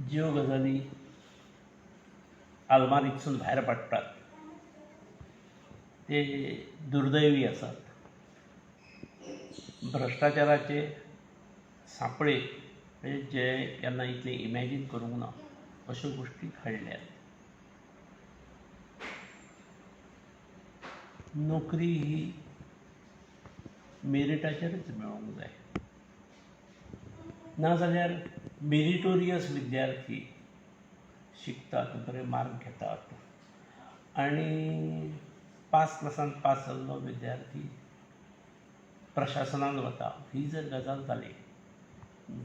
ज्यो गजाली आलमारींतसून भायर पडटात ते दुर्दैवी आसात. भ्रश्टाचाराचे सांपळे म्हणजे जे केन्ना इतले इमॅजीन करूंक ना अश्यो गोश्टी घडल्यात. नोकरी ही मेरिटाचेरच मेळूंक जाय, नाजाल्यार मेरिटोरियस विद्यार्थी शिकतात, बरे मार्क घेतात आनी पास क्लासान पास जाल्लो विद्यार्थी प्रशासनांत वता. ही जर गजाल जाली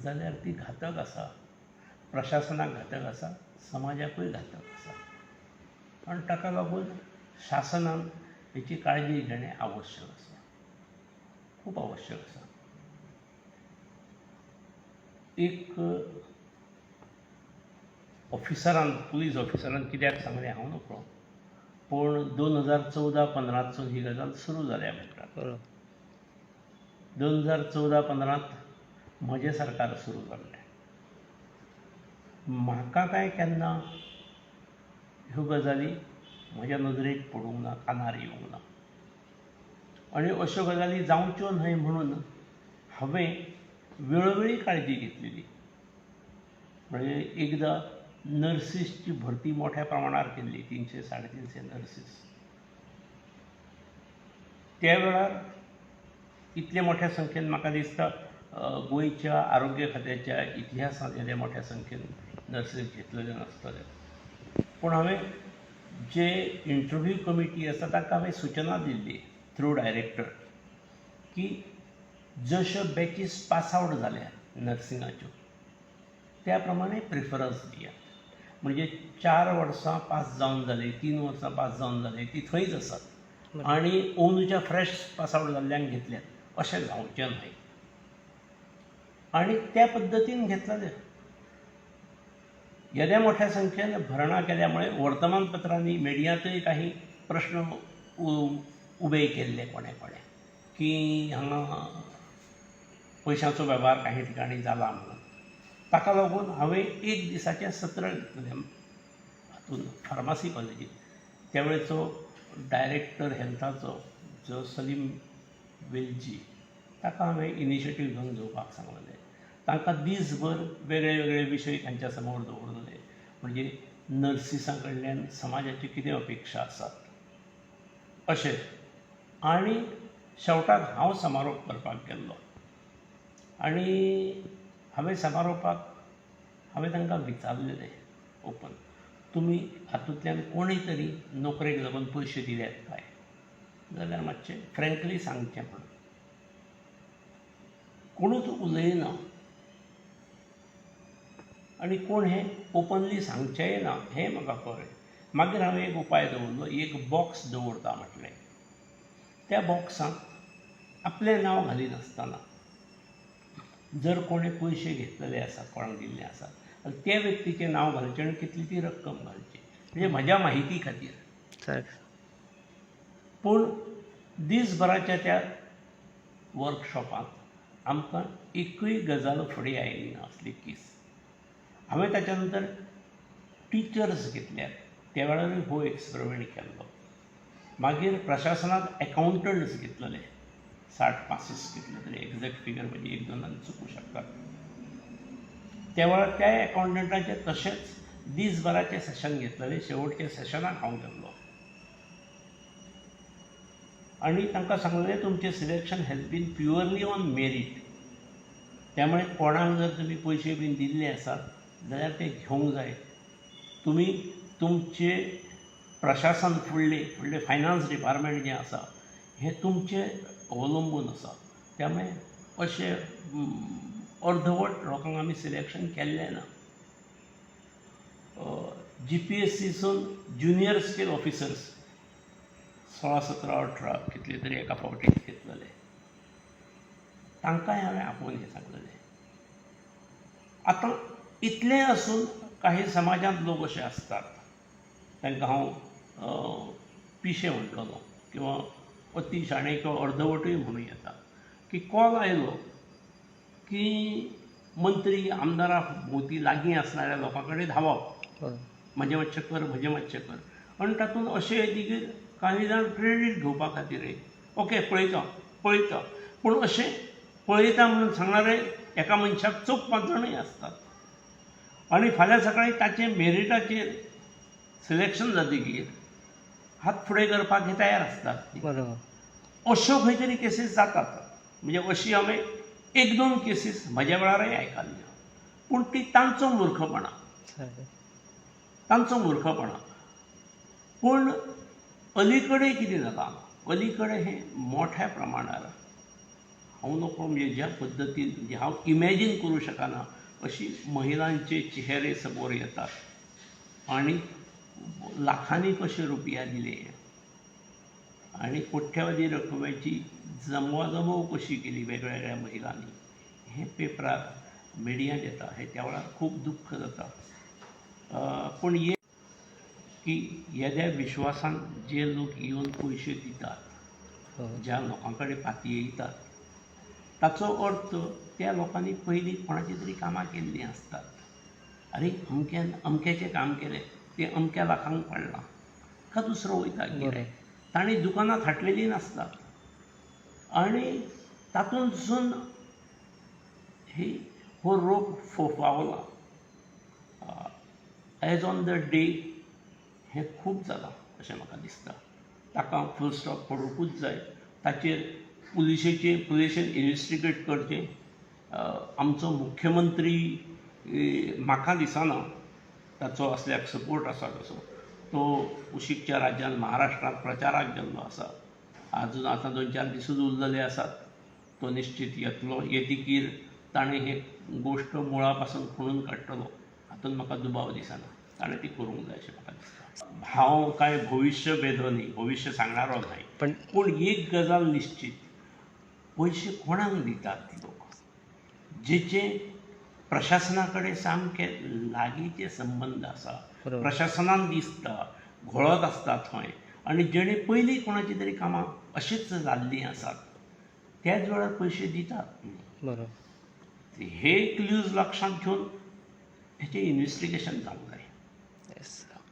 जाल्यार ती घातक आसा, प्रशासनाक घातक आसा, समाजाकूय घातक आसा. आनी ताका लागून शासनान हेची काळजी घेणें आवश्यक आसा, खूब आवश्यक आसा. एक ऑफिसरान, पुलीस ऑफिसरान कित्याक सांगलें हांव नकळो, पूण 2014-15तसून ही गजाल सुरू जाल्या म्हणटात. 2014-15त म्हजें सरकार सुरू जाल्लें. म्हाका काय केन्ना ह्यो गजाली म्हज्या नदरेक पडूंक ना, कानार येवंक ना. आनी अश्यो गजाली जावच्यो न्हय म्हणून हांवें वेळोवेळी काळजी घेतलेली. म्हणजे एकदां नर्सीसची भरती मोठ्या प्रमाणार केल्ली, 300 350 नर्सीस. त्या वेळार इतले मोठ्या संख्येन म्हाका दिसता गोंयच्या आरोग्य खात्याच्या इतिहासांत येद्या मोठ्या संख्येन नर्सीस घेतलेले नासतले. पूण हांवें जे इंटरव्यू कमिटी आसा तांकां हांवें सुचना दिल्ली थ्रू डायरेक्टर की जश्यो बॅचीस पास आवट जाल्या नर्सिंगाच्यो त्या प्रमाणे प्रिफरन्स दियात. म्हणजे 4 वर्सां पास जावन जालीं, 3 वर्सां पास जावन जालीं, ती थंयच आसात आनी अंदूच्या फ्रेश पास आवट जाल्ल्यांक घेतल्यात अशें जावचें न्हय. आनी त्या पद्दतीन घेतलेलें. येद्या मोठ्या संख्येन भरणा केल्या मुळे वर्तमानपत्रांनी, मिडियांतूय काही प्रश्न उबे केल्ले कोणे कोणे की हांगा पयशांचो वेव्हार काही ठिकाणी जाला म्हणून. ताका लागून हांवें एक दिसाचें सत्र घेतलें हातून फार्मासी कॉलेजीत. त्या वेळचो डायरेक्टर हेल्थाचो जो सलीम वेलजी, ताका हांवें इनिशिएटीव घेवन घेवपाक सांगलेलें. तांकां दीसभर वेगळे वेगळे विशय तांच्या समोर दवरलेले, म्हणजे नर्सिसां कडल्यान समाजाची कितें अपेक्षा आसात अशें. आनी शेवटाक हांव समारोप करपाक गेल्लो आनी हांवें समारोपाक हांवें तांकां विचारलेलें ओपन, तुमी हातूंतल्यान कोणूय तरी नोकरेक लागून पयशे दिल्यात काय जाल्यार मातशें फ्रेंकली सांगचें म्हणून. कोणूच उलयना आनी कोण हें ओपनली सांगचेंय ना हें म्हाका कळ्ळें. मागीर हांवें एक उपाय दवरलो, एक बॉक्स दवरता म्हटलें. त्या बॉक्सांत आपलें नांव घालिनासतना जर कोणें पयशे घेतलेले आसा, कोणाक दिल्ले आसा जाल्यार त्या व्यक्तीचें नांव घालचें आनी कितली ती रक्कम घालची, म्हणजे म्हज्या म्हायती खातीर. पूण दीसभराच्या त्या वर्कशॉपांत आमकां एकूय गजाल फुडें आयली ना असली केस. हांवें ताच्या नंतर टिचर्स घेतल्यात, त्या वेळारूय हो एक्सपेरिमेंट केल्लो. मागीर प्रशासनांत एकाउंटंट्स घेतलेले, 60-65 घेतले तरी एग्जॅक्ट फिगर म्हणजे एक दोनान चुकूं शकता. त्या वेळार त्या एकाउंटंटाचें तशेंच दीसभराचें सेशन घेतलेलें. शेवटच्या सेशनाक हांव गेल्लो आनी तांकां सांगलें तुमचें selection has been purely on merit, त्यामुळे कोणाक जर तुमी पयशे बीन दिल्ले आसात जाल्यार ते घेवंक जाय. तुमी तुमचें प्रशासन फुडलें फुडलें फायनान्स डिपार्टमेंट जें आसा हें तुमचें अवलंबून आसा. त्यामुळे अशें अर्दवट लोकांक आमी सिलेक्शन केल्लें ना. जीपीएससीसून ज्युनियर स्केल ऑफिसर्स 16, 17, 18 कितले तरी एका फावटी घेतलेले, तांकांय हांवें आपोवन हें सांगलेलें. आतां इतलें आसून काही समाजांत लोक अशे आसतात तांकां हांव पिशे म्हणटलो किंवा अती शाणे किंवा अर्दवटूय म्हणूं येता, की कॉल आयलो की मंत्री आमदारा भोंवती लागीं आसणाऱ्या लोकां कडेन धांवप, म्हजें मातशें कर, म्हजें मातशें कर. आनी तातूंत अशें येतकीर कांय जाण क्रेडीट घेवपा खातीरय ओके पळयता पळयता, पूण अशें पळयता म्हणून सांगणारे एका मनशाक चौग पांच जाणूय आसतात. आनी फाल्यां सकाळीं ताचें मेरिटाचेर सिलेक्शन जातकीर हात फुडें करपाक हे तयार आसतात. अश्यो खंय तरी केसीस जातात. म्हणजे अशी हांवें एक दोन केसीस म्हज्या वेळारय आयकल्ल्यो, पूण ती तांचो मूर्खपणा, तांचो मूर्खपणा. पूण अलीकडे कितें जालां, अलीकडे हें मोठ्या प्रमाणार हांव नकळो, म्हणजे ज्या पद्दतीन, म्हणजे हांव इमॅजीन करूं शकना अशी महिलांचे चेहरे समोर येतात आनी लाखांनी कशे रुपया दिले आनी कोट्यावधी रकमेची जमवाजमव कशी केली वेगवेगळ्या महिलांनी, हें पेपरार मिडियांत येता. हें त्या वेळार खूब दुख्ख जाता. पूण एक की येद्या विश्वासान जे लोक येवन पयशे दितात, ज्या लोकां कडेन पातयेतात, ताचो अर्थ त्या लोकांनी पयलीं कोणाची तरी कामां केल्लीं आसतात. आरे अमक्यान अमक्याचें काम केलें तें अमक्या लाखांक पडलां, का दुसरो वयता गिरायक, ताणें दुकानां थाटलेलीं नासतात. आनी तातूंतसून ही हो रोग फोफावला. एज ऑन the day हें खूब जालां अशें म्हाका दिसता. ताका फूल स्टॉप पडुंकूच जाय. ताचेर पुलिशेचे पुलिशेन इन्वेस्टिगेट करचें. आमचो मुख्यमंत्री म्हाका दिसना ताचो असल्याक सपोर्ट आसा तसो. तो कुशीकच्या राज्यांत महाराष्ट्रांत प्रचाराक गेल्लो आसा. आजून आतां 2-4 दिसूच उरलेले आसात. तो निश्चीत येतलो, येतकीर ताणें ही गोश्ट मुळा पासून खणून काडटलो हातूंत म्हाका दुबाव दिसना. ताणें ती करूंक जाय अशें म्हाका दिसता. हांव कांय भविश्य वेधो न्ही, भविश्य सांगणारो न्हय, पूण एक गजाल निश्चीत, पयशे कोणाक दितात लोक, जेचे प्रशासना कडेन सामके लागींचे संबंद आसा, प्रशासनान दिसता घोळत आसता थंय, आनी जेणे पयलीं कोणाची तरी कामां अशीच जाल्लीं आसात, त्याच वेळार पयशे दितात. हे क्ल्यूज लक्षांत घेवन हेचें इन्वेस्टिगेशन जावंक जाय.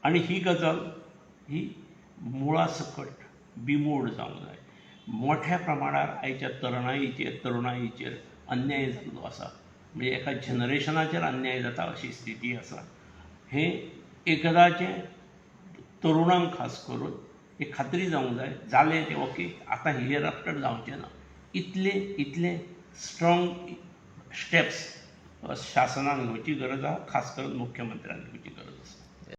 आनी ही गजाल ही मुळा सकट बिमोड जावंक जाय. मोठ्या प्रमाणार आयच्या तरुणाईचेर अन्याय जाल्लो आसा, म्हणजे एका जनरेशनाचेर अन्याय जाता अशी स्थिती आसा. हें एकदाचें तरुणांक खास करून एक खात्री जावंक जाय, जालें तें ओके, आतां here after जावचें ना, इतले इतले स्ट्रॉंग स्टेप्स शासनान घेवची गरज आसा, खास करून मुख्यमंत्र्यान घेवची गरज आसा.